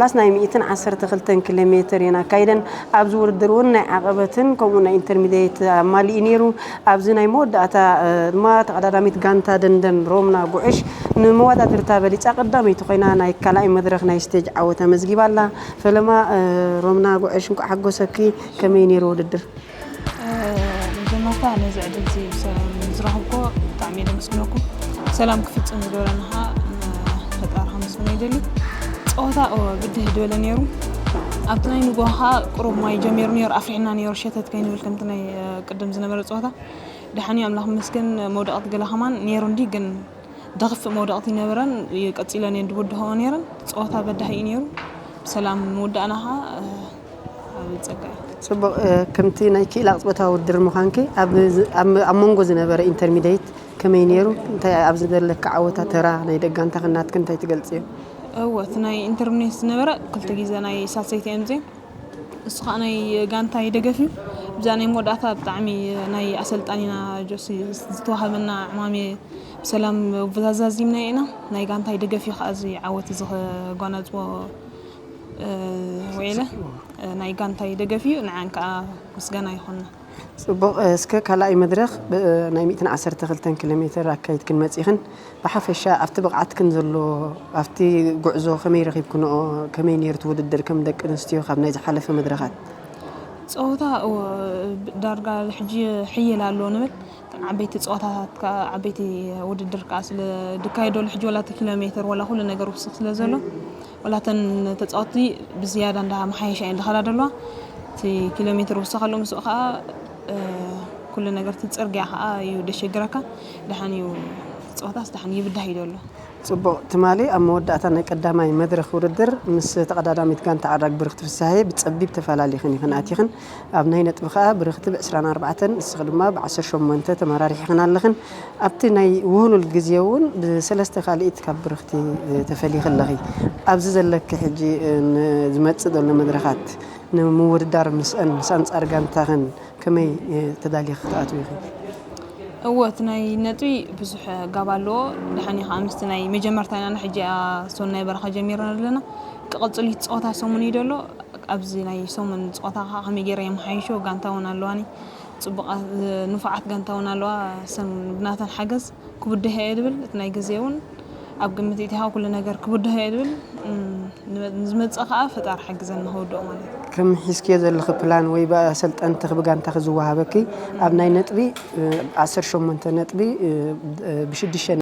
ላስ ናይ ሚእትን ዓሰርተ ክልተን ኪሎ ሜትር እየን ኣካይደን። ኣብዚ ውድድር እውን ናይ ዓቐበትን ከምኡ ናይ ኢንተርሚዲየት ኣማሊኡ ነይሩ። ኣብዚ ናይ መወዳእታ፣ እ፣ ድማ ተቐዳዳሚት ጋንታ ደንደን ሮምና ጉዕሽ ንመወዳድርታ በሊጻ ቀዳመይቲ ኮይና ናይ ካልኣይ መድረኽ ናይ ስቴጅ ዓወት ኣመዝጊባ ኣላ። ፈለማ፣ እ፣ ሮምና ጉዕሽ እንኳዕ ሓጎሰኪ። ከመይ ነይሩ ውድድር? መጀመርታ ነዚ ዕድል እዚ ብሰላም ዝረኸብኩ ብጣዕሚ እየ ዘመስግነኩም። ሰላም ክፍፅም ዝገበረና ኸዓ ንፈጣሪ ከመስግኖ ይደሊ። ፀወታ እወ ብድህ ዝበለ ነይሩ። ኣብቲ ናይ ንግሆ ኸዓ ቁሩብ ማይ ጀሚሩ ነይሩ፣ ኣፍሪሕና ነይሩ ሸተት ከይንብል ከምቲ ናይ ቅድም ዝነበረ ፀወታ። ደሓን እዩ ኣምላኽ ይመስገን መውደቕቲ ገለ ከማን ነይሩ እንዲ ግን ደኽፍእ መውደቕቲ ይነበረን ቀፂለን እየን ድውድኸኦ ነይረን። ፀወታ በዳሂ እዩ ነይሩ። ብሰላም ምውዳእና ኸዓ ዓብዪ ጸጋ እዩ። ጽቡቕ። እ፣ ከምቲ ናይ ክኢላ ቅጽበታዊ ውድድር ምዃንኪ ኣብ ዝ-፣ ኣብ፣ ኣብ መንጎ ዝነበረ ኢንተርሚዲየት ከመይ ነይሩ? እንታይ ኣብዚ ዘለካ ዓወታ ተራ ናይ ደጋንታኽን ናትክን እንታይ ትገልጽዮ? እወ፣ እቲ ናይ ኢንተርሚዲየት ዝነበረ ክልተ ግዜ ናይ ሳልሰይቲ እየ ኣምፅኤ። እሱ ኸዓ ናይ ጋንታይ ደገፍ እዩ። ብዛ ናይ መወዳእታ ብጣዕሚ ናይ ኣሰልጣኒና ጆሲ ዝተዋህበና ዕማሜ ብሰላም ኣወዛዛዚምና ኢና። ናይ ጋንታይ ደገፍ እዩ ኸዓ እዚ ዓወት እዚ ከጓናጽዎ፣ እ፣ ውዒለ። እ፣ ናይ ጋንታይ ደገፍ እዩ። ንዓን ከኣ ምስጋና ይኹንና። ጽቡቕ። እስከ ካልኣይ መድረኽ ብ-፣ ናይ ሚእትን ዓሰርተ ክልተን ኪሎ ሜትር ኣካይድክን መጺኽን። ብሓፈሻ ኣብቲ ብቕዓትክን ዘሎ፣ ኣብቲ ጉዕዞ ከመይ ረኺብክንኦ፣ ከመይ ነይሩ እቲ ውድድር ከም ደቂ ኣንስትዮ ካብ ናይ ዝሓለፈ መድረኻት? ጸወታ፣ እወ፣ ዳርጋ ሕጂ ይሕይል ኣሎ ንብል። እተን ዓበይቲ ጸወታታት ከኣ፣ ዓበይቲ ውድድር ከኣ ስለ ድካየደሉ፣ ሕጂ ወላ እቲ ኪሎ ሜትር ወላ ኩሉ ነገር ውስኽ ስለ ዘሎ፣ ወላ እተን ተጻወትቲ ብዝያዳ እንዳ መሓየሻ እየን ዝኸዳ ዘለዋ። እቲ ኪሎ ሜትር ውሰኸሉ ምስኡ ከኣ፣ እ፣ ኩሉ ነገር እቲ ጽርግያ ከኣ እዩ ደሸግረካ። ደሓን እዩ፣ እቲ ጸወታስ ደሓን ይብዳህ እዩ ዘሎ። ጽቡቕ። ትማሊ ኣብ መወዳእታ ናይ ቀዳማይ መድረኽ ውድድር ምስ ተቐዳዳሚት ጋንታ ዓራግ ብርኽቲ ፍስሃየ ብጸቢብ ተፈላሊኽን ኢኽን ኣቲኽን። ኣብ ናይ ነጥቢ ከኣ ብርኽቲ ብዕስራን ኣርባዕተን፣ ንስኺ ድማ ብዓሰርተ ሸሞንተ ተመራሪሕኽን ኣለኽን። ኣብቲ ናይ ውህሉል ግዜ እውን ብሰለስተ ካልኢት ካብ ብርኽቲ፣ እ፣ ተፈሊኺ ኣለኺ። ኣብዚ ዘለኪ ሕጂ፣ እ፣ ንዝመጽእ ዘሎ መድረኻት ንምውድዳር ምስአን፣ ምስ ኣንጻር ጋንታኽን ከመይ፣ እ፣ ተዳሊኺ ክትኣትዊ ኢኺ? እወ፣ እቲ ናይ ነጥቢ ብዙሕ ጋብ ኣለዎ። ደሓን እዩ ከኣ ምስቲ ናይ መጀመርታ ኢና ንሕጂ እያ ሰናይ በረኻ ጀሚርና ዘለና። ክቕጽል እዩ፣ እቲ ጸወታ ሰሙን እዩ ዘሎ። ኣብዚ ናይ ሰሙን ጸወታ ከኣ ከመይ ገይረ የመሓይሾ፣ ጋንታ እውን ኣለዋኒ። ጽቡቓት፣ ንፉዓት ጋንታ እውን ኣለዋ። ሰን ብናተን ሓገዝ ክብድህ እየ ድብል። እቲ ናይ ግዜ እውን ኣብ ግምት እቲኻ ኩሉ ነገር ክብድህ እየ ድብል። እም፣ ንመ-፣ ንዝመጽእ ከኣ ፈጣሪ ሓግዘና ክወድኦ ማለት እዩ። ከም ሒዝክዮ ዘለኺ ፕላን ወይ ብኣሰልጠንትኺ ብጋንታኺ ዝወሃበኪ ኣብ ናይ ነጥቢ፣ እ፣ ዓሰርተ ሸሞንተ ነጥቢ፣ እ፣ እ፣ ብሽዱሽተ